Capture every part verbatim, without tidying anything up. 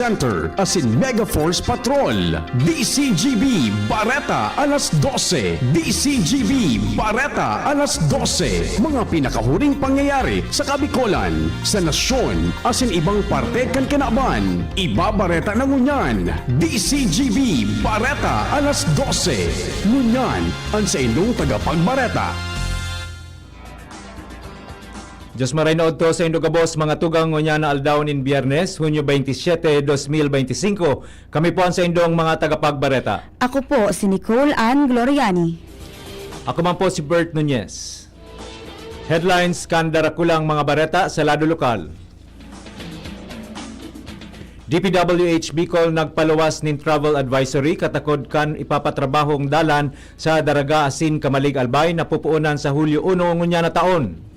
Center asin Mega Force Patrol. D C G B Bareta alas dose. D C G B Bareta alas dose. Mga pinakahuring pangyayari sa Kabikolan, sa nasyon, asin ibang parte kan kinaban. Ibabareta na ngunyan. D C G B Bareta alas dose. Ngunyan, an saindong tagapagbareta. Diyos maray na odto saindo gabos, mga tugang, ngunyan na aldaw nin Biyernes, Hunyo twenty-seven, dos mil beintisinko. Kami po an saindong mga tagapagbareta. Ako po si Nicole Ann Gloriani. Ako man po si Bert Nunez. Headlines kan darakulang mga bareta sa lado lokal. D P W H Bicol nagpaluwas nin travel advisory katakod kan ipapatrabahong dalan sa Daraga asin Camalig Albay na pupuonan sa Hulyo uno ngunyan na taon.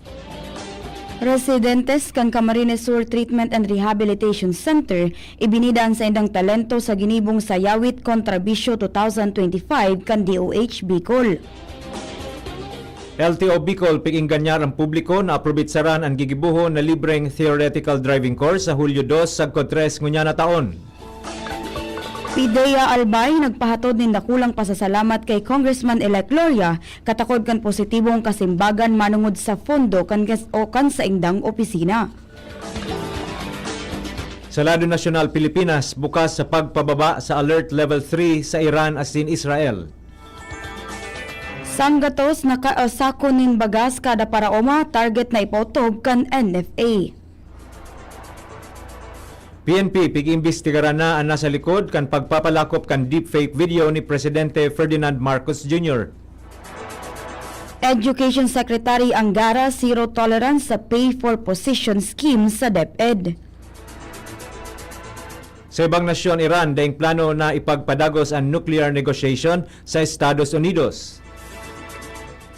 Residentes kan Camarines Sur Treatment and Rehabilitation Center, ibinida an saindang talento sa ginibong Sayawit Kontra Bisyo two thousand twenty-five kan D O H Bicol. L T O Bicol, pig-engganyar an publiko na aprobetsaran an gigibohon na libreng theoretical driving course sa Hulyo dos sagkod tres ngunyan na taon. PDEA Albay nagpahatod nin dakulang pasasalamat kay Congressman-elect Gloria katakod kan positibong kasimbagan manongod sa pondo kan gas-, o kan saindang opisina. Sa lado nasyonal, Pilipinas bukas sa pagpababa sa Alert Level three sa Iran asin Israel. Sanggatos na ka-, o sako nin bagas kada paraoma, target na ipaotob kan N F A. P N P, pig-imbestigaran na an nasa likod kan pagpapalakop kan deepfake video ni Presidente Ferdinand Marcos Junior. Education Secretary Angara, zero tolerance sa pay for position scheme sa DepEd. Sa ibang nasyon, Iran, daing plano na ipagpadagos an nuclear negotiation sa Estados Unidos.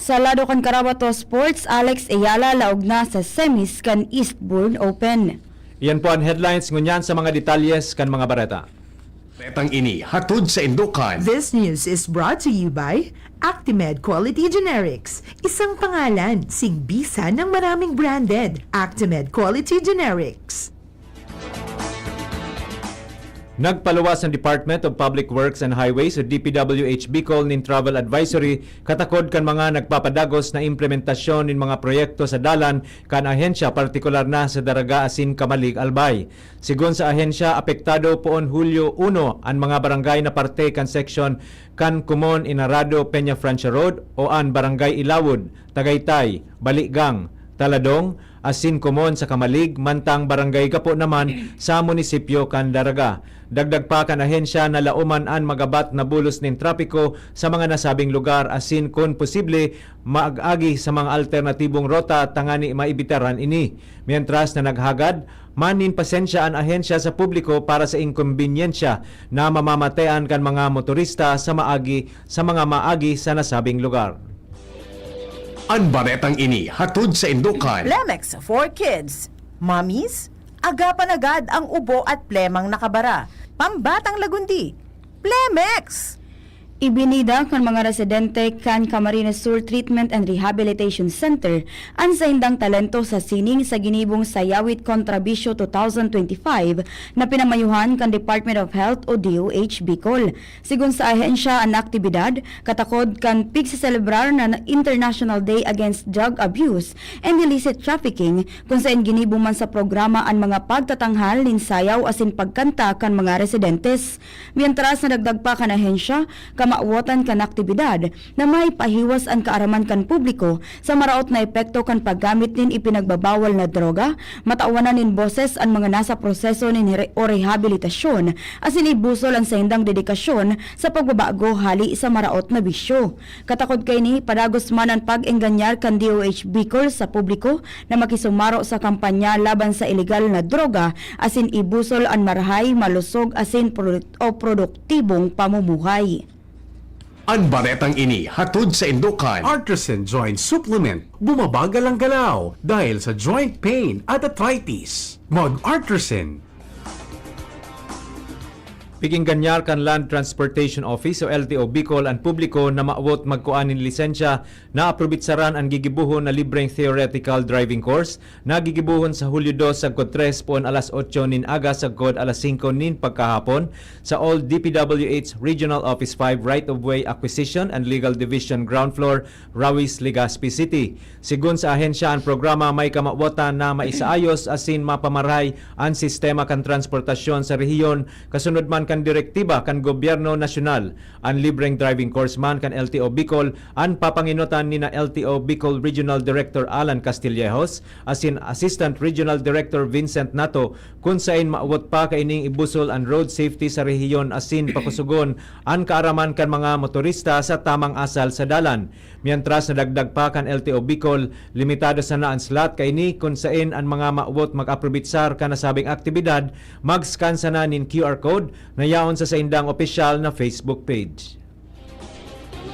Sa lado kan Karabato Sports, Alex Eala laog na sa semis kan Eastbourne Open. Iyan po an headlines, ngunyan sa mga detalyes kan mga bareta. Baretang ini hatod saindo kan. This news is brought to you by Actimed Quality Generics. Isang pangalan, sing bisa ng maraming branded. Actimed Quality Generics. Nagpaluwas an Department of Public Works and Highways o D P W H Bicol nin travel advisory katakod kan mga nagpapadagos na implementasyon nin mga proyekto sa dalan kan ahensya, partikular na sa Daraga asin Camalig Albay. Sigon sa ahensya, apektado poon Hulyo uno an mga barangay na parte kan seksyon kan Comon Inarado, Peña Francia Road, o an Barangay Ilawod, Tagaytay, Baligang, Taladong, asin Comon sa Camalig, mantang barangay gapo naman sa munisipyo kan Daraga. Dagdag pa kan ahensya na laoman an magabat na bulos nin trapiko sa mga nasabing lugar asin kun posible, maag-agi sa mga alternatibong rota tangani maibitaran ini. Mientras na naghagad man nin pasensya an ahensya sa publiko para sa inkombinyensya na mamamatean kan mga motorista sa maagi, sa mga maagi sa nasabing lugar. An baretang ini hatod saindo kan. Plemex for Kids. Mommies, agapan agad ang ubo at plemang nakabara. Pambatang lagundi, Plemex! Ibinida kan mga residente kan Camarines Sur Treatment and Rehabilitation Center an saindang talento sa sining sa ginibong Sayawit Kontra Bisyo two thousand twenty-five na pinamayuhan kan Department of Health o D O H Bicol. Sigon sa ahensya, an aktibidad katakod kan pigseselebrar na International Day Against Drug Abuse and Illicit Trafficking, kun saen ginibo man sa programa an mga pagtatanghal nin sayaw asin pagkanta kan mga residentes. Mientras, nadagdag pa kan ahensya, kamawotan kan aktibidad na maipahiwas an kaaraman kan publiko sa maraot na epekto kan paggamit nin ipinagbabawal na droga, matawan na nin boses an mga nasa proseso nin re-, o rehabilitasyon, asin ibusol an saindang dedikasyon sa pagbabago hali sa maraot na bisyo. Katakod kaini, padagos man an pag-engganyar kan D O H Bicol sa publiko na makisumaro sa kampanya laban sa ilegal na droga asin ibusol an marahay, malusog asin produ-, o produktibong pamumuhay. An baretang ini hatod saindo kan. Artisan Joint Supplement. Bumabagal ang galaw dahil sa joint pain at arthritis. Mag-Artisan. P Iginganyar kan Land Transportation Office o L T O Bicol an publiko na mawot magkua nin lisensya na aprobitsaran an gigibohon na libreng theoretical driving course na gigibohon sa Hulyo dos sagkod tres poon alas otso nin aga sagkod alas singko nin pagkahapon sa Old D P W H Regional Office five Right of Way Acquisition and Legal Division Ground Floor, Ruiz, Legazpi City. Sigon sa ahensya, an programa may kamawotan na maisaayos asin mapamaray an sistema kan transportasyon sa rehiyon, kasunod man kan direktiba kan gobyerno nasyonal. An libreng driving course man kan L T O Bicol an papangenotan nina L T O Bicol Regional Director Alan Castillejos asin Assistant Regional Director Vincent Nato, kun saen mawot pa kaining ibusol an road safety sa rehiyon asin pakusugon an kaaraman kan mga motorista sa tamang asal sa dalan. Mientras, nadagdag pa kan L T O Bicol, limitado sana an slot kaini kun saen an mga mawot mag-aprobitsar kan nasabing aktibidad, mag-scan sana nin Q R code na yaon sa saindang opisyal na Facebook page.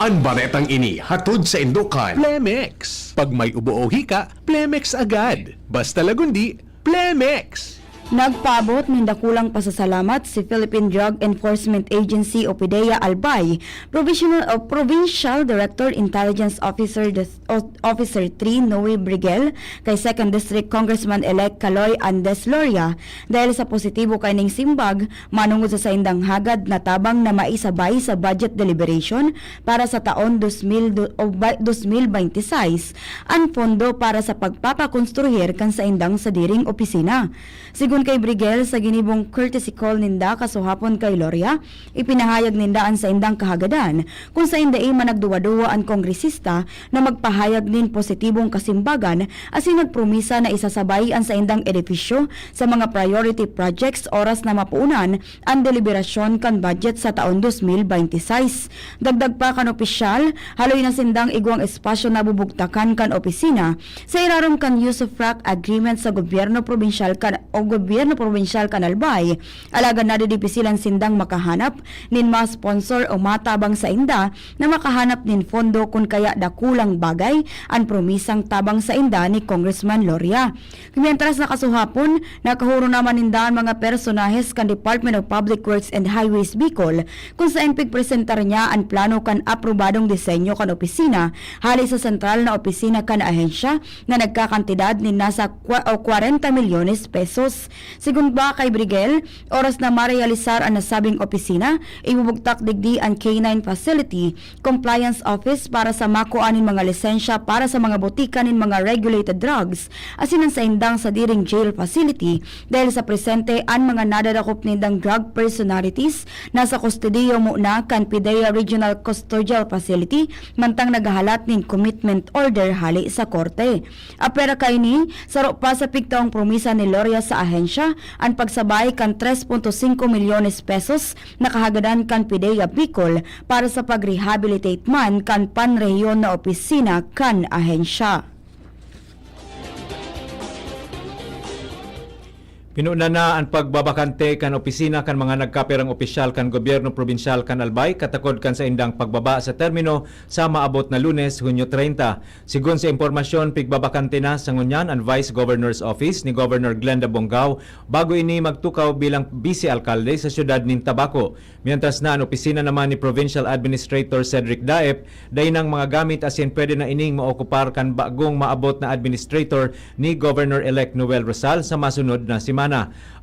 An baretang ini hatod saindo kan Plemex. Pag may ubo o hika, Plemex agad. Basta Lagundi, Plemex! Nagpaabot nin dakulang pasasalamat si Philippine Drug Enforcement Agency o PDEA Albay, Provisional o Provincial Director Intelligence Officer des-, o-, Officer three Noe Briguel kay Second District Congressman-elect Kaloy Andes Loria dahil sa positibo kaining simbag manongod sa saindang hagad na tabang na maisabay sa budget deliberation para sa taon dos mil do-, o ba-, dos mil bente seis an pondo para sa pagpapakonstruhir kan saindang sadiring opisina. Sigon kay Briguel, sa ginibong courtesy call ninda kasuhapon kay Loria, ipinahayag ninda an saindang kahagadan, kun saen dai man nagduwa-duwa an kongresista na magpahayag nin positibong kasimbagan asin nagpromisa na isasabay an saindang edifisyo sa mga priority projects oras na mapuonan an deliberasyon kan budget sa taon dos mil bente seis. Dagdag pa kan opisyal, haloy na sindang igwang espasyo na bubugtakan kan opisina sa irarom kan usufruct agreement sa gobyerno probinsyal kan, o gobyerno probinsyal kan Albay. Alagad nadidipisilan sindang makahanap nin mga sponsor o matabang sainda na makahanap nin pondo kun kaya dakulang bagay an promisang tabang sainda ni Congressman Loria. Mientras, nakasuhapon, nakahuro naman ninda an mga personahes kan Department of Public Works and Highways Bicol, kun saen pigpresentar niya an plano kan aprobadong disenyo kan opisina hale sa sentral na opisina kan ahensya na nagkakantidad nin nasa kwa-, o kwarenta milyones pesos. Sigon pa kay Briguel, oras na marealisar an nasabing opisina, ibubugtak digdi an K nine facility, compliance office para sa makua nin mga lisensya para sa mga botika nin mga regulated drugs, asin an saindang sadiring jail facility, dahil sa presente an mga nadadakop nindang drug personalities na sa kustodiyo muna kan PDEA Regional Custodial Facility, mantang naghahalat nin commitment order hale sa korte. Apwera kaini, saro pa sa pigtaong promisa ni Loria sa ahensya an pagsabay kan tres punto singko milyones pesos na kahagadan kan PDEA Bicol para sa pag-rehabilitate man kan panrehiyon na opisina kan ahensya. Pinunan na an pagbabakante kan opisina kan mga nagkapirang opisyal kan gobyerno probinsyal kan Albay katakod kan saindang pagbaba sa termino sa maabot na Lunes, Hunyo treinta. Sigon sa impormasyon, pigbabakante na sa ngunyan an Vice Governor's Office ni Governor Glenda Bongao bago ini magtukaw bilang bise-alkalde sa siyudad nin Tabaco. Mientras na, an opisina naman ni Provincial Administrator Cedric Daep, dai nang mga gamit asin pwede na ining maokupar kan bagong maabot na administrator ni Governor-elect Noel Rosal sa masunod na semana.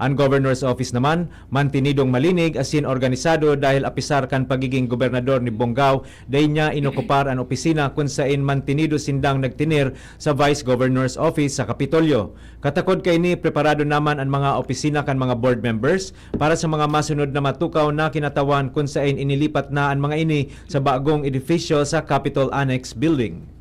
An Governor's Office naman, mantinidong malinig asin organisado dahil apisar kan pagiging gobernador ni Bongao, dai niya inokupar an opisina kun saen mantinido sindang nagtener sa Vice Governor's Office sa Kapitolyo. Katakod kaini, preparado naman an mga opisina kan mga board members para sa mga masunod na matukaw na kinatawan kun saen inilipat na an mga ini sa bagong edifisyo sa Capitol Annex Building.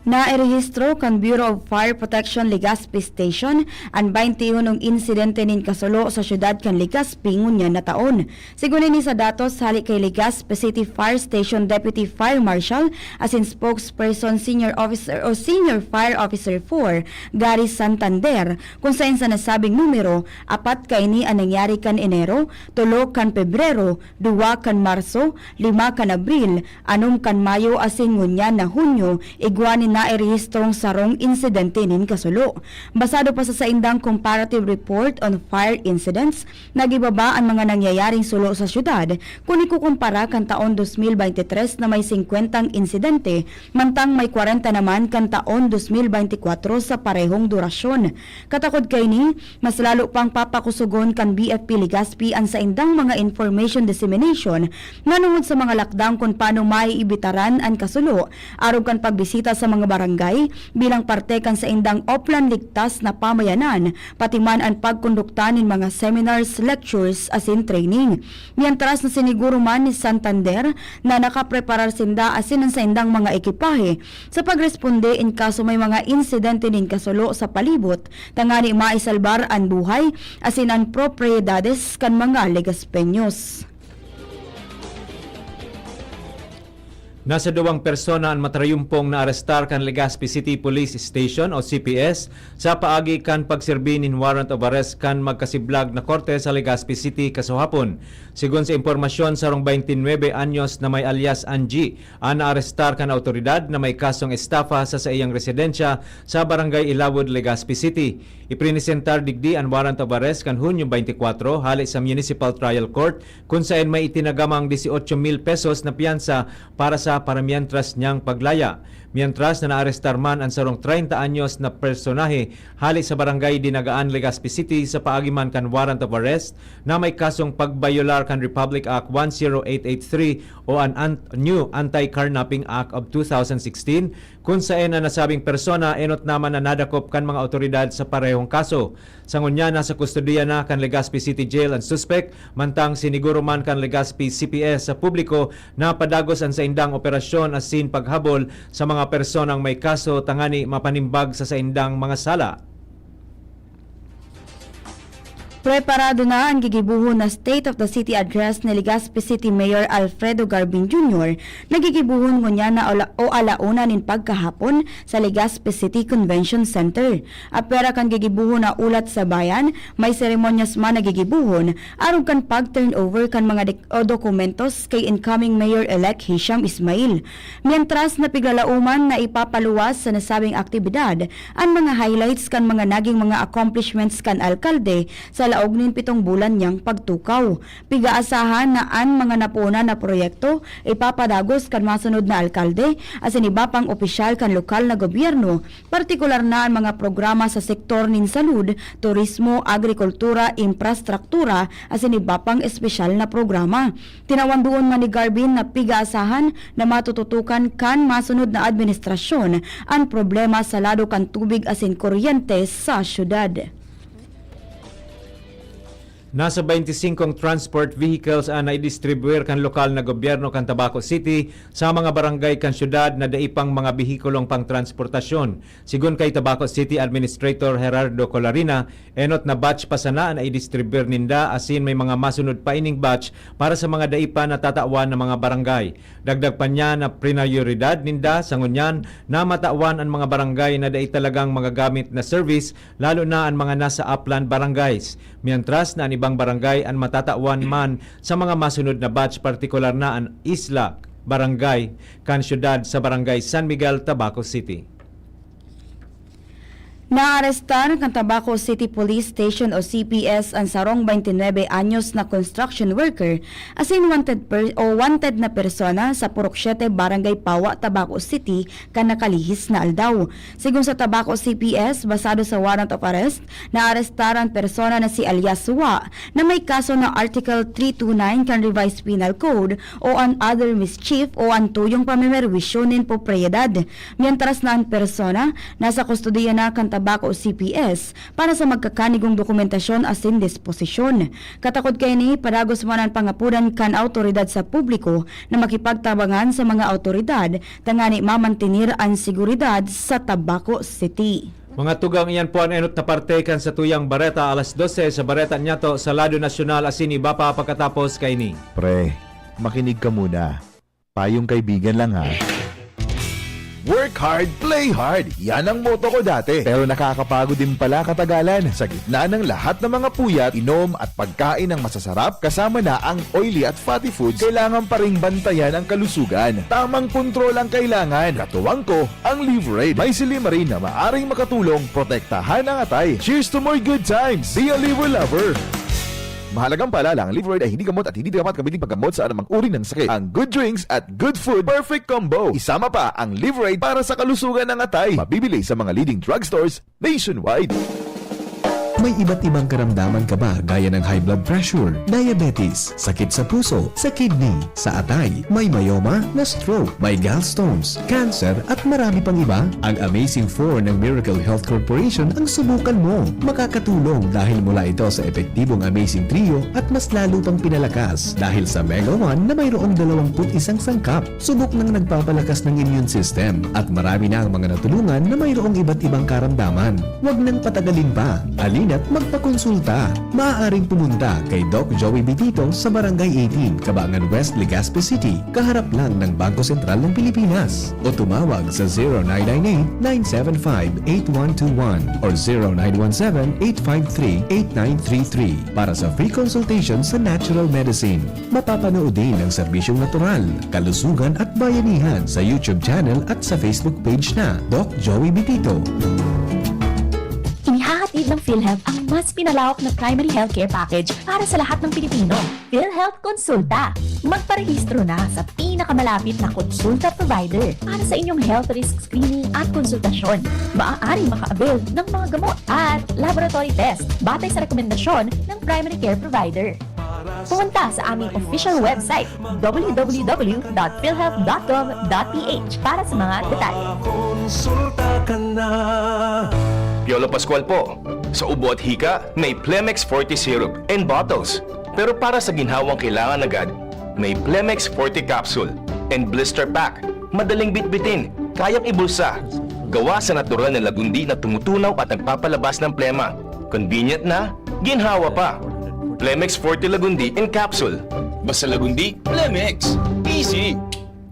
Nairehistro kan Bureau of Fire Protection Legazpi Station an baynte unong insidente nin kasulo sa syudad kan Legazpi ngunyan na taon. Sigon ini sa datos hale kay Legazpi City Fire Station Deputy Fire Marshal asin Spokesperson Senior Officer o Senior Fire Officer four, Gary Santander, kun saen sa nasabing numero, apat kaini an nangyari kan Enero, tolo kan Pebrero, duwa kan Marso, lima kan Abril, anom kan Mayo asin ngunyan na Hunyo, igwa nin nairehistrong sarong insidente nin kasulo. Basado pa sa saindang Comparative Report on Fire Incidents, nag-ibaba an mga nangyayaring sulo sa syudad kun ikukumpara kan taon dos mil beintitres na may singkwentang insidente, mantang may kwarenta naman kan taon dos mil beintikwatro sa parehong durasyon. Katakod kaini, mas lalo pang papakusogon kan B F P Legazpi an saindang mga information dissemination manongod sa mga lakdang kun paano maiibitaran an kasulo, arog kan pagbisita sa mga barangay bilang parte kan saindang Oplan Ligtas na Pamayanan, pati man an pagkondukta nin mga seminars, lectures, asin training. Mientras na siniguro man ni Santander na nakapreparar sinda asin an saindang mga ekipahe sa pagresponde in kaso may mga insidente nin kasulo sa palibot, tangani maisalbar an buhay asin an propriedades kan mga Legazpeños. Nasa duwang persona an matarayumpong naarestar kan Legazpi City Police Station o C P S sa paagi kan pagserbi nin warrant of arrest kan magkasiblag na korte sa Legazpi City kasuhapon. Sigon sa impormasyon, sarong twenty nuebe anyos na may alias Angie an naarestar kan awtoridad na may kasong estafa sa saiyang residensya sa Barangay Ilawod, Legazpi City. Iprinisentar digdi an warrant of arrest kan Hunyo twenty-four hale sa Municipal Trial Court, kun saen may itinagamang dieciocho mil pesos na piyansa para sa paramientras niyang paglaya. Mientras na naarestar man an sarong treinta anyos na personahe hale sa Barangay Dinagaan, Legazpi City, sa paagi man kan warrant of arrest na may kasong pagbayolar kan Republic Act one zero eight eight three o an Ant-, New Anti-Carnapping Act of two thousand sixteen, kun saen an nasabing persona enot naman na nadakop kan mga awtoridad sa parehong kaso. Sa ngunyan, nasa kustodiya na kan Legazpi City Jail an suspek, mantang siniguro man kan Legazpi C P S sa publiko na padagos an saindang operasyon asin paghabol sa mga personang may kaso tangani mapanimbag sa saindang mga sala. Preparado na an gigibohon na State of the City Address ni Legazpi City Mayor Alfredo Garbin Junior na gigibohon ngunyan na ala-, o alauna nin pagkahapon sa Legazpi City Convention Center. Apwera kan gigibohon na Ulat sa Bayan, may seremonyas man na gigibohon arog kan pag-turnover kan mga dek-, o dokumentos kay incoming Mayor-elect Hisham Ismail. Mientras na piglalauman na ipapaluwas sa nasabing aktibidad an mga highlights kan mga naging mga accomplishments kan alkalde sa laog nin pitong bulan niyang pagtukaw. Pigaasahan na an mga naponan na proyekto ipapadagos kan masunod na alkalde asin iba pang opisyal kan lokal na gobyerno, partikular na an mga programa sa sektor nin salud, turismo, agrikultura, imprastruktura, asin iba pang espesyal na programa. Tinawan duon man ni Garbin na pigaasahan na matututukan kan masunod na administrasyon an problema sa lado kan tubig asin kuryente sa syudad. Nasa twenty-five transport vehicles an naidistribuir kan lokal na gobyerno kan Tabaco City sa mga barangay kan syudad na dai pang mga behikulong pangtransportasyon. Sigon kay Tabaco City Administrator Gerardo Colarina, enot na batch pa sana an naidistribuir ninda asin may mga masunod pa ining batch para sa mga dai pa natatawan na mga barangay. Dagdag pa niya na prinayoridad ninda sa ngunyan na matawan an mga barangay na dai talagang magagamit na service, lalo na an mga nasa upland barangays, mientras na an ibang barangay an matatawan man sa mga masunod na batch, partikular na an isla, barangay, kan syudad sa Barangay San Miguel, Tabaco City. Naarestar kan Tabaco City Police Station o C P S an sarong twenty-nuebe anyos na construction worker asin wanted per-, o wanted na persona sa Purok Siete, Barangay Pawa, Tabaco City, kan nakalihis na aldaw. Sigon sa Tabaco C P S, basado sa warrant of arrest, naarestar an persona na si alias Wa na may kaso na Article three two nine kan Revised Penal Code o an other mischief o an tuyong pamimerwisyo nin propriyedad. Mientras na an persona nasa kustodiya na kan Tabaco C P S para sa magkakanigong dokumentasyon asin disposisyon. Katakod kaini, padagos man an pangapodan kan awtoridad sa publiko na makipagtabangan sa mga awtoridad tangani mamantener an seguridad sa Tabaco City. Mga tugang, iyan po an enot na parte kan satuyang bareta. Alas dose sa bareta niyato sa lado nasyonal asin iba pa pakatapos kaini. Pre, makinig ka muna. Payong kaibigan lang, ha. Work Carb, play hard. Yan ang motto ko dati. Pero nakakapagod din pala katagalan. Sa gitna ng lahat ng mga puyat, inom at pagkain ng masasarap, kasama na ang oily at fatty foods, kailangan pa ring bantayan ang kalusugan. Tamang kontrol ang kailangan. Katuwang ko, ang Liverade. May silymarin na maaring makatulong protektahan ang atay. Cheers to more good times! Be a Liver Lover! Mahalagang paalala, ang Liverade ay hindi gamot at hindi dapat gamitin paggamot sa anumang uri ng sakit. Ang good drinks at good food, perfect combo. Isama pa ang Liverade para sa kalusugan ng atay. Mabibili sa mga leading drugstores nationwide. May iba't ibang karamdaman ka ba, gaya ng high blood pressure, diabetes, sakit sa puso, sa kidney, sa atay, may myoma, na-stroke, may gallstones, cancer, at marami pang iba? Ang Amazing Four ng Miracle Health Corporation ang subukan mo. Makakatulong dahil mula ito sa epektibong Amazing Trio at mas lalo pang pinalakas dahil sa Mega One na mayroong dalawampu't isang sangkap. Subok ng nagpapalakas ng immune system at marami na ang mga natulungan na mayroong iba't ibang karamdaman. Huwag nang patagalin pa. Halina't magpakonsulta. Maaaring pumunta kay Doc Joey Bitito sa Barangay eighteen, Cabangan West, Legazpi City, kaharap lang ng Bangko Sentral ng Pilipinas. O tumawag sa zero nine nine eight, nine seven five, eight one two one or zero nine one seven, eight five three, eight nine three three para sa free consultation sa natural medicine. Mapapanood din ang serbisyong natural, kalusugan at bayanihan sa YouTube channel at sa Facebook page na Doc Joey Bitito. Inihahatid ng PhilHealth ang mas pinalawak na primary healthcare package para sa lahat ng Pilipino. PhilHealth Konsulta. Magparehistro na sa pinakamalapit na konsulta provider para sa inyong health risk screening at konsultasyon. Maaaring maka-avail ng mga gamot at laboratory test batay sa rekomendasyon ng primary care provider. Pumunta sa aming official website, w w w dot philhealth dot gov dot p h, para sa mga detalye. Konsulta ka na. Piolo Pascual po. Sa ubo at hika, may Plemex Forte Syrup and bottles. Pero para sa ginhawang kailangan agad, may Plemex Forte Capsule and Blister Pack. Madaling bitbitin, kayang ibulsa. Gawa sa natural na lagundi na tumutunaw at nagpapalabas ng plema. Convenient na, ginhawa pa. Plemex Forte Lagundi in Capsule. Basta Lagundi, Plemex. Easy!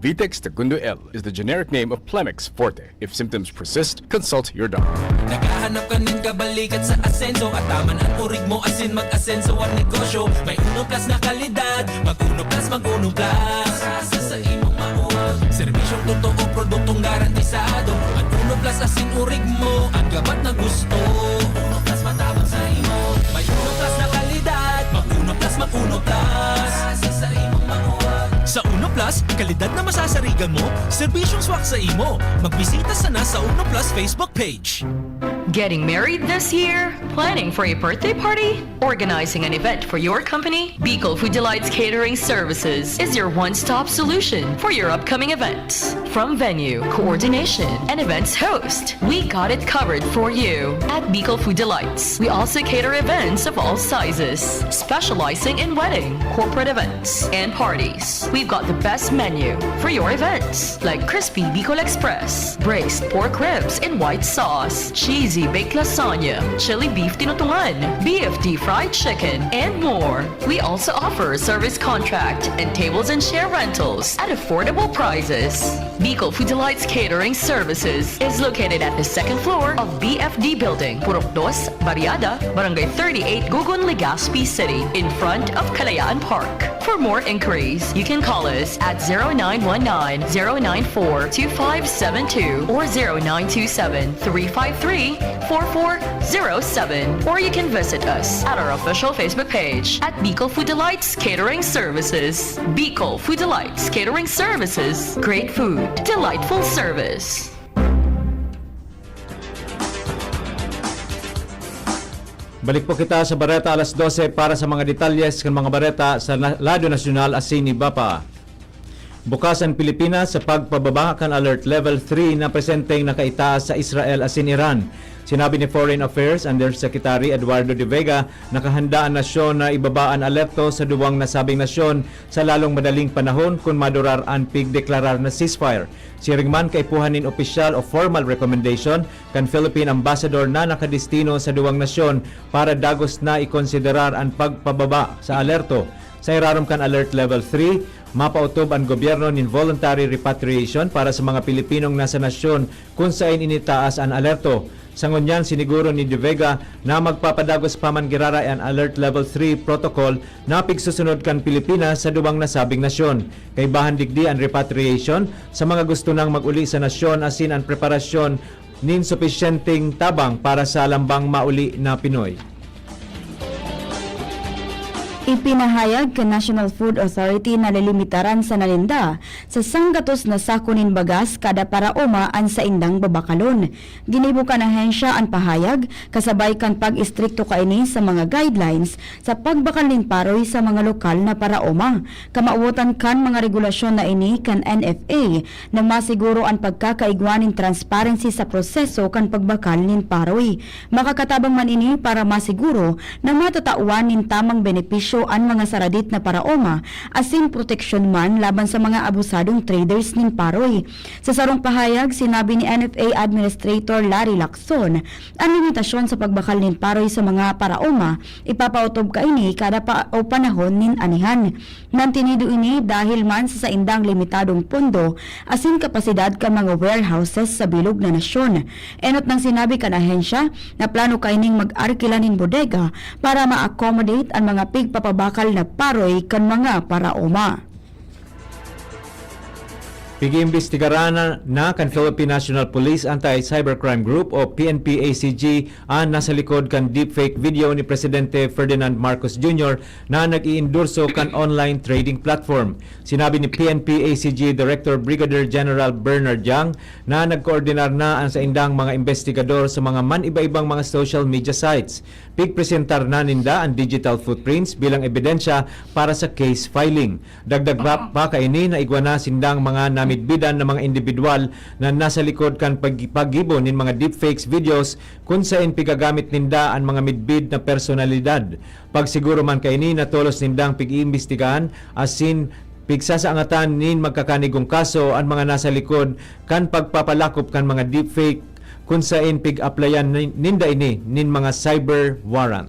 Vitex Tagundo L is the generic name of Plemex Forte. If symptoms persist, consult your doctor. Naghahanap ka nin kabalikat sa asenso at taman ang urig mo asin mag-asenso ang negosyo. May Uno Plus na kalidad, mag Uno Plus, mag Uno Plus. Sa, sa imong mauwag. Serbisyong totoo, produktong garantisado. Mag Uno Plus asin urig mo, ang gabat na gusto. Uno Plus matabang sa imo. May Uno Plus na kalidad, mag Uno Plus, mag Uno Plus. Sa, sa imong mauwag. Sa Uno Plus, kalidad na masasarigan mo, serbisyong swak sa imo. Magbisita sana sa Uno Plus Facebook page. Getting married this year? Planning for a birthday party? Organizing an event for your company? Bicol Food Delights Catering Services is your one-stop solution for your upcoming events. From venue, coordination, and events host, we got it covered for you. At Bicol Food Delights, we also cater events of all sizes, specializing in wedding, corporate events, and parties. We've got the best menu for your events, like crispy Bicol Express, braised pork ribs in white sauce, cheesy baked lasagna, chili beef tinutungan, B F D fried chicken, and more. We also offer service contract and tables and chair rentals at affordable prices. Bicol Food Delights Catering Services is located at the second floor of B F D Building, Purok Dos, Barriada, Barangay thirty-eight, Gugun, Legazpi City, in front of Kalayaan Park. For more inquiries, you can call us at zero nine one nine, zero nine four, two five seven two or zero nine two seven, three five three, four four zero seven. Or you can visit us at our official Facebook page at Bicol Food Delights Catering Services. Bicol Food Delights Catering Services. Great food, delightful service. Balik po kita sa bareta alas dose para sa mga detalles kan mga bareta sa na-, lado nasyonal asin iba pa. Bukas an Pilipinas sa pagpababa kan Alert Level three na presenteng nakaitaas sa Israel asin Iran. Sinabi ni Foreign Affairs Undersecretary Eduardo de Vega, nakahanda an nasyon na ibaba an alerto sa duwang nasabing nasyon sa lalong madaling panahon kun madurar an pigdeklarar na ceasefire. Siring man, kaipuhan nin opisyal o formal recommendation kan Philippine Ambassador na nakadestino sa duwang nasyon para dagos na ikonsiderar an pagpababa sa alerto. Sa irarom kan Alert Level three, Mapautob an gobyerno nin voluntary repatriation para sa mga Pilipinong nasa nasyon kun saen ini taas an alerto. Sa ngunyan, siniguro ni De Vega na magpapadagos pa man giraray an Alert Level three protocol na pigsusunod kan Pilipinas sa duwang nasabing nasyon. Kaibahan digdi an repatriation sa mga gusto nang mag-uli sa nasyon asin an preparasyon nin supisyenteng tabang para sa lambang mauli na Pinoy. Ipinahayag kan National Food Authority na lilimitaran sana ninda sa sanggatos na sako nin bagas kada paraoma an saindang babakalon. Ginibo kan ahensya an pahayag kasabay kan pag-istrikto kaini sa mga guidelines sa pagbakal nin paroy sa mga lokal na paraoma. Kamawotan kan mga regulasyon na ini kan N F A na masiguro an pagkakaigwa nin transparency sa proseso kan pagbakal nin paroy. Makakatabang man ini para masiguro na matatawan nin tamang benepisyo an mga saradit na paraoma asin proteksyon man laban sa mga abusadong traders nin paroy. Sa sarong pahayag, sinabi ni N F A Administrator Larry Lacson, an limitasyon sa pagbakal nin paroy sa mga paraoma ipapaotob kaini kada pa o panahon nin anihan. Nantinido ini dahil man sa saindang limitadong pondo asin kapasidad kan mga warehouses sa bilog na nasyon. Enot nang sinabi kan ahensya na plano kaining mag-arkila nin bodega para ma-accommodate an mga pigpapabakal na paroy kan mga paraoma. Pig-iimbestigaran na, na kan Philippine National Police Anti-Cybercrime Group o P N P A C G an nasa likod kan deepfake video ni Presidente Ferdinand Marcos Junior na nag-iendorso kan online trading platform. Sinabi ni P N P A C G Director Brigadier General Bernard Yang na nagkoordinar na ang saindang mga investigador sa mga man-iba-ibang mga social media sites. Pigpresentar na ninda an digital footprints bilang ebidensya para sa case filing. Dagdag pa, pa kaini na igwa na sindang mga namidbidan na mga indibidwal na nasa likod kan pag-, paggibo nin mga deepfakes videos kun saen pigagamit ninda an mga midbid na personalidad. Pagsiguro man kaini na tolos nindang pig-iimbestigahan asin pigsasaangatan nin magkakanigong kaso an mga nasa likod kan pagpapalakop kan mga deepfake kun saen pig-aplayan nin-, ninda ini nin mga cyber warrant.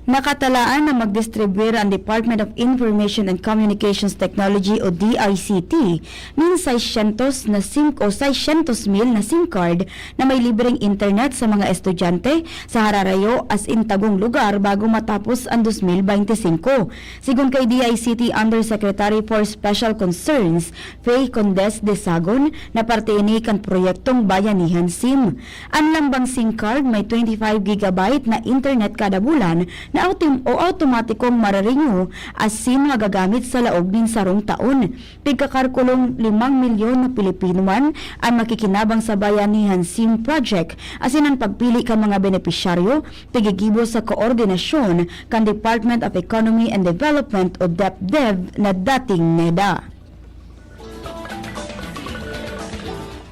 Nakatalaan na magdistribwir an Department of Information and Communications Technology o D I C T nin seiscientos na SIM o seiscientos mil na SIM card na may libreng internet sa mga estudyante sa hararayo asin tagong lugar bago matapos an dos mil bente singko. Sigon kay D I C T Undersecretary for Special Concerns, Faye Condes de Sagon, na parte ini kan proyektong Bayanihan SIM. An lambang SIM card may twenty-five gigabyte na internet kada bulan na autom-, o awtomatikong mare-renew asin magagamit sa laog nin sarong taon. Pigkakarkulong limang milyon na Pilipino man an makikinabang sa Bayanihan SIM project, asin an pagpili kan mga benepisyaryo tigigibo sa koordinasyon kan Department of Economy and Development o DepDev na dating NEDA.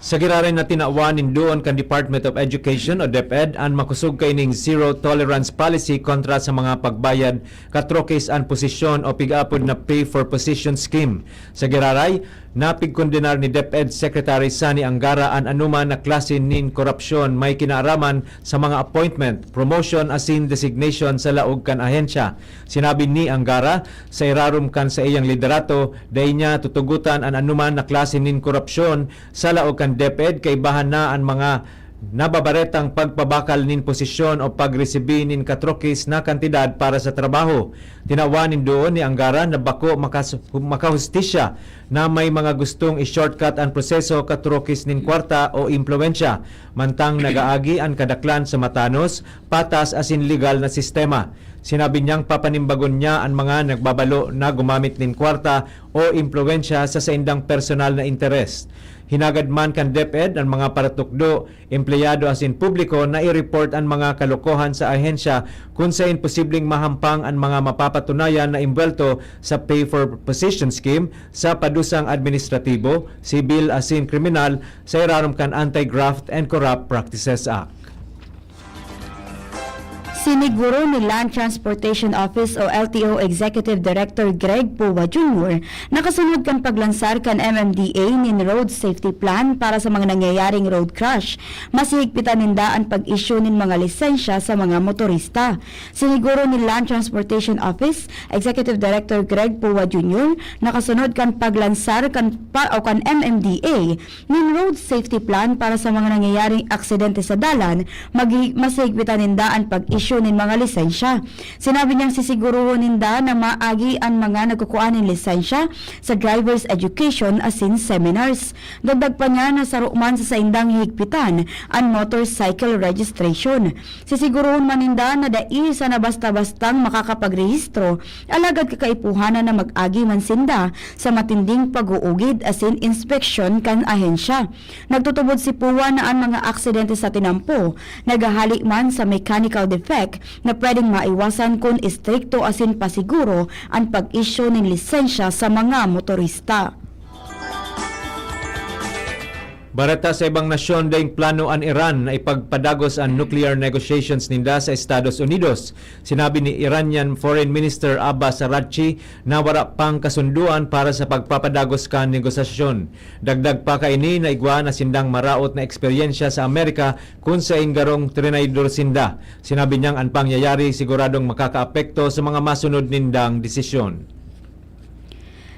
Sa giraray na tinawan nin duon kan Department of Education o DepEd an makosog kaining zero tolerance policy kontra sa mga pagbayad katrokis an posisyon o pig-apod na pay for position scheme. Sa giraray, napigkondenar ni DepEd Secretary Sonny Angara an anoman na klase nin korapsyon may kinaaraman sa mga appointment, promotion asin designation sa laog kan ahensya. Sinabi ni Angara, sa irarom kan saiyang liderato, dai niya tutugotan an anoman na klase nin korapsyon sa laog kan DepEd, kaibahan na an mga nababaretang pagpabakal nin posisyon o pagresibi nin katrokis na kantidad para sa trabaho. Tinawan nin duon ni Angara na bako makas-, makahustisya na may mga gustong i-shortcut an proseso katrokis nin kwarta o impluwensya, mantang nagaagi an kadaklan sa matanos, patas asin legal na sistema. Sinabi niyang papanimbagon niya an mga nagbabalo na gumamit nin kwarta o impluwensya sa saindang personal na interes. Hinagad man kan DepEd an mga paratukdo, empleyado asin publiko na i-report an mga kalokohan sa ahensya kun saen posibleng mahampang an mga mapapatunayan na embuwelto sa pay for position scheme sa padusang administratibo, sibil asin kriminal sa irarom kan Anti-Graft and Corrupt Practices Act. Siniguro ni Land Transportation Office o L T O Executive Director Greg Pua Junior na kasunod kan paglansar kan M M D A nin Road Safety Plan para sa mga nangyayaring road crash, mas hihigpitan ninda an pag-issue nin mga lisensya sa mga motorista. Siniguro ni Land Transportation Office Executive Director Greg Pua Junior na kasunod kan paglansar kan pa, o kan M M D A nin Road Safety Plan para sa mga nangyayaring aksidente sa dalan, magi-, mas higpitan ninda an pag-issue nin mga lisensya. Sinabi niyang sisiguruhon ninda na maagi an mga nagkukua nin lisensya sa driver's education asin seminars. Dagdag pa niya na saro man sa saindang higpitan an motorcycle registration. Sisiguruhon man ninda na dai sana basta-bastang makakapagrehistro, alagad kakaipuhanan na mag-agi man sinda sa matinding pag-uugid asin inspeksyon kan ahensya. Nagtutubod si Pua na an mga aksidente sa tinampo naghahali man sa mechanical defect na pwedeng maiwasan kun istrikto asin pasiguro an pag-issue nin lisensya sa mga motorista. Bareta sa ibang nasyon, daing plano an Iran na ipagpadagos an nuclear negotiations ninda sa Estados Unidos. Sinabi ni Iranian Foreign Minister Abbas Araghchi na wara pang kasunduan para sa pagpapadagos kan negosasyon. Dagdag pa kaini na igwa na sindang maraot na eksperyensya sa Amerika kun saen garong trinaydor sinda. Sinabi niyang an pangyayari siguradong makakaapekto sa mga masunod nindang desisyon.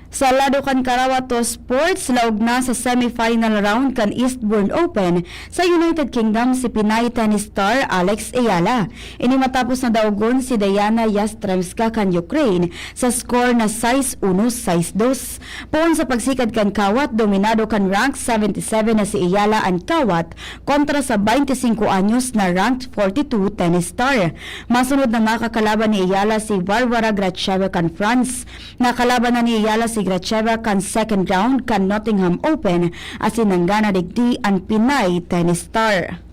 Sa lado kan Karawat to Sports, laog na sa semifinal round kan Eastbourne Open sa United Kingdom si Pinay tennis star Alex Eala. Ini matapos na daogon si Diana Yastremska kan Ukraine sa score na sais uno, sais dos. Poon sa pagsikad kan kawat, dominado kan rank seventy seven na si Eala an kawat kontra sa twenty-five anyos na ranked forty-two tennis star. Masunod na makakalaban ni Eala si Varvara Gracheva kan France. Nakalaban na ni Eala si Gracheva kan second round kan Nottingham Open asin nanggana digdi an Pinay tennis star.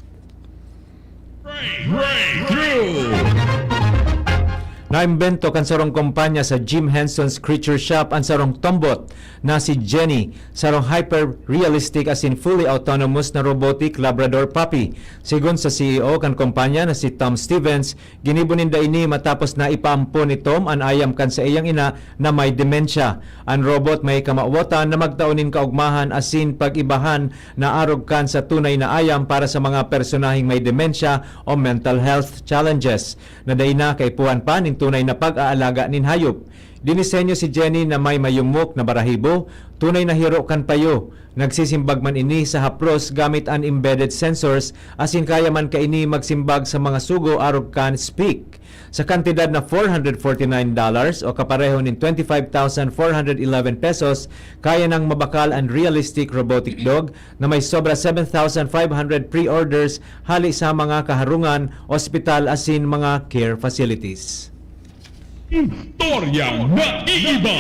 Naimbento kan sarong kompanya sa Jim Henson's Creature Shop an sarong tombot na si Jenny, sarong hyper-realistic asin fully autonomous na robotic Labrador puppy. Sigon sa C E O kan kompanya na si Tom Stevens, ginibo ninda ini matapos na ipaampon ni Tom an ayam kan saiyang ina na may demensya. An robot may kamawotan na magtao nin kaogmahan asin pag-ibahan na arog kan sa tunay na ayam para sa mga personaheng may demensya o mental health challenges, na dai na kaipuhan pa nin tunay na pag-aalaga nin hayop. Dinisenyo si Jenny na may mayumok na barahibo, tunay na hiro kan payo. Nagsisimbag man ini sa hapros gamit an embedded sensors, asin kaya man kaini magsimbag sa mga sugo arog kan Speak. Sa kantidad na four hundred forty-nine dollars o kapareho nin twenty-five thousand four hundred eleven pesos, kaya nang mabakal an realistic robotic dog na may sobra seven thousand five hundred pre-orders hali sa mga kaharungan, ospital asin mga care facilities. Istoryang naiiba.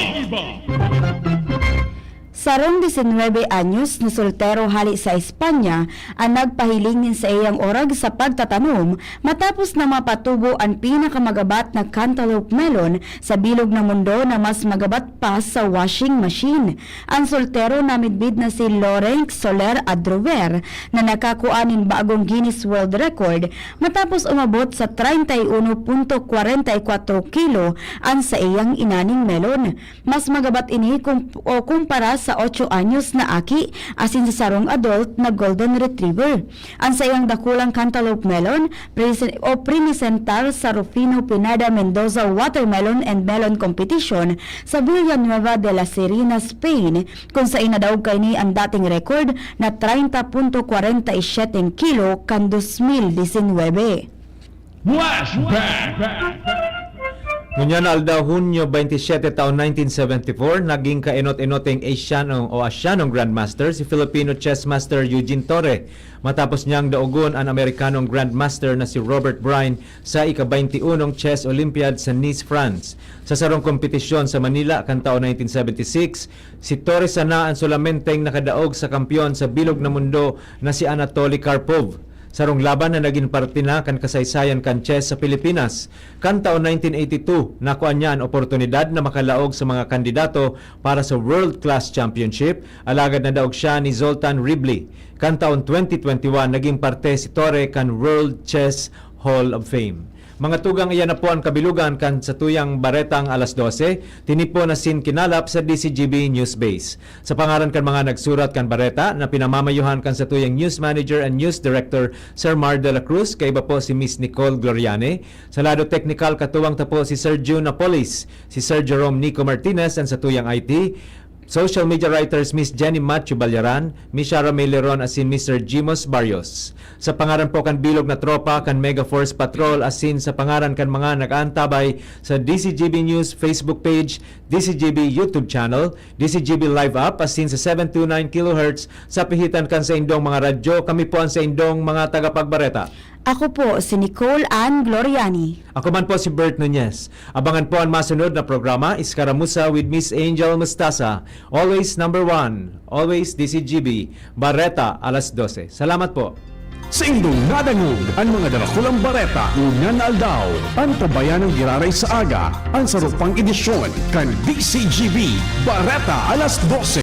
Sarong disinwebe anyos na soltero hale sa Espanya an nagpahiling nin saiyang orog sa pagtatanom matapos na mapatubo an pinakamagabat na cantaloupe melon sa bilog na mundo na mas magabat pa sa washing machine. An soltero na midbid na si Lorenk Soler Adrover na nakakua nin bagong Guinness World Record matapos umabot sa treinta y uno punto kwarenta y kwatro kilo an saiyang inaning melon. Mas magabat ini kum-, o kumpara sa otso anyos na aki asin sa sarong adult na golden retriever. An saiyang dakulang cantaloupe melon, prese-, o prinisentar sa Rufino Pineda Mendoza Watermelon and Melon Competition sa Villanueva de la Serena, Spain, kun saen nadaog kaini an dating record na treinta punto kwarenta y siete kilo kan dos mil disinwebe. Flashback! Ngunyan na aldaw, Hunyo twenty-seven taon nineteen seventy-four, naging kaenot-enot ning Asiano o Asianong Grandmaster si Filipino chess master Eugene Torre, matapos niyang daogon an Amerikanong Grandmaster na si Robert Brien sa ika-twenty-unong Chess Olympiad sa Nice, France. Sa sarong kompetisyon sa Manila kan taon nineteen seventy-six, si Torre sana an solamenteng nakadaog sa kampeon sa bilog na mundo na si Anatoly Karpov. Sarong laban na nagin parte na kan kasaysayan kan chess sa Pilipinas. Kan taon nineteen eighty-two, nakua niya an oportunidad na makalaog sa mga kandidato para sa World Class Championship, alagad nadaog siya ni Zoltan Ribli. Kan taon twenty twenty-one, naging parte si Torre kan World Chess Hall of Fame. Mga tugang, iyan na po an kabilogan kan satuyang baretang alas dose, tinipon asin kinalap sa D C G B News Base. Sa pangaran kan mga nagsurat kan bareta na pinamamayuhan kan satuyang news manager and news director, Sir Mar de la Cruz, kaiba po si Miss Nicole Gloriani. Sa lado teknikal, katuwang ta po si Sir June Napolis, si Sir Jerome Nico Martinez, an satuyang I T, social media writers Miss Jenny Macho Balyaran, Miss Shara May Leron asin Mister Jimos Barrios. Sa pangaran po kan bilog na tropa kan Mega Force Patrol asin sa pangaran kan mga nag-aantabay sa D C G B News Facebook page, D C G B YouTube channel, D C G B Live app asin sa seven two nine kilohertz sa pihitan kan saindong mga radyo, kami po an saindong mga tagapagbareta. Ako po si Nicole Ann Gloriani. Ako man po si Bert Nunez. Abangan po an masunod na programa, Iskaramusa with Miss Angel Mustasa. Always number one. Always D C G B. Bareta, alas dose. Salamat po. Saindong nadangog an mga darakulang bareta ngunyan na aldaw. Antabayan an giraray sa aga, an saro pang edisyon kan D C G B Bareta alas dose.